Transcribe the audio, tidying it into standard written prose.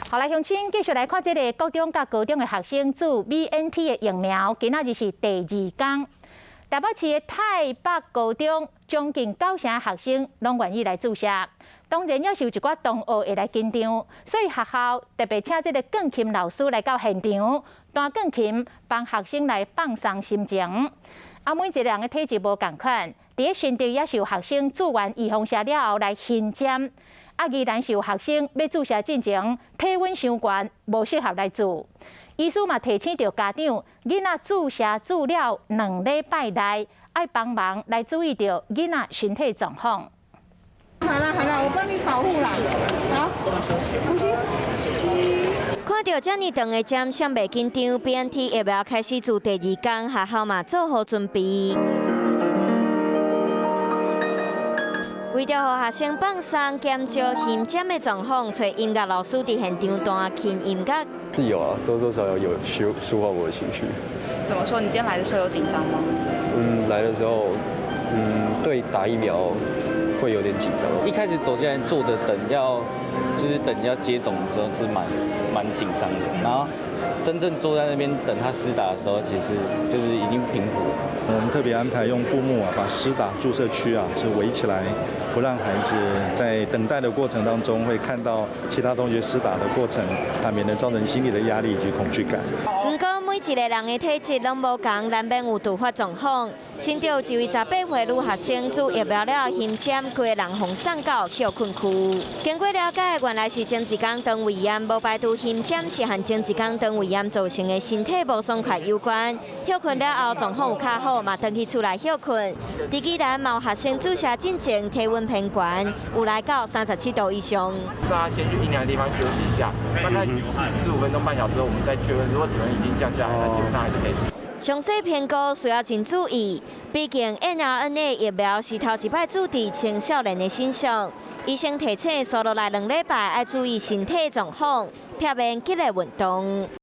好來，鄉親繼續來看這个國中佮高中的學生注 BNT 的疫苗，今仔日是第二工。台北市的泰北高中將近九成學生攏願意來注射，當然也是有一寡同學會來緊張，所以學校特別請這个鋼琴老師來到現場彈鋼琴，幫學生來放鬆心情。啊，每一个人的體質無仝款，佇咧新竹也是有學生注完預防射了後來熏針。啊，宜蘭是有學生欲注射進前體溫傷懸，無適合來注。醫師嘛提醒著家長，囡仔注射注了2禮拜內，愛幫忙來注意著囡仔身體狀況。好啦好啦，我幫你保護啦。好，呼吸，吸。看著遮爾長的針，誰袂緊張？BNT 疫苗開始注第二工，學校嘛做好準備。為著予學生放鬆，減少熏針的狀況，揣音樂老師佇現場彈輕音樂。是有啊，多多少少有舒緩我的情緒。怎麼說？你今天來的時候有緊張嗎？嗯，來的時候，對打疫苗會有點緊張。一開始走進來坐着等要，就是等要接種的時候是蠻緊張的。然後真正坐在那邊等他施打的時候，其實就是已經平復了。我們特別安排用布幕啊，把施打注射區啊是圍起來，不讓孩子在等待的過程當中會看到其他同學施打的過程，啊，免得造成心理的壓力以及恐懼感。毋過每一個人的體質攏無仝，難免有突發狀況。新竹一位18歲女學生注疫苗了後熏針，規个人予送到歇睏區。經過了解，原來是前一工腸胃炎，無排除熏針是和前一工腸胃炎造成的身體無爽快有關。歇睏了後狀況有較好，嘛轉去厝內歇睏。佇宜蘭嘛有學生注射進前體溫偏懸，有來到37度以上。讓他先去陰涼的地方休息一下，大概15分鐘、半小時後，我們再確認。如果體溫已經降下來，那基本上還是沒事。詳細評估需要真注意，畢竟 mRNA 疫苗是頭一擺注佇青少年的身上。醫生提醒，紲落來2禮拜愛注意身體狀況，避免激烈運動。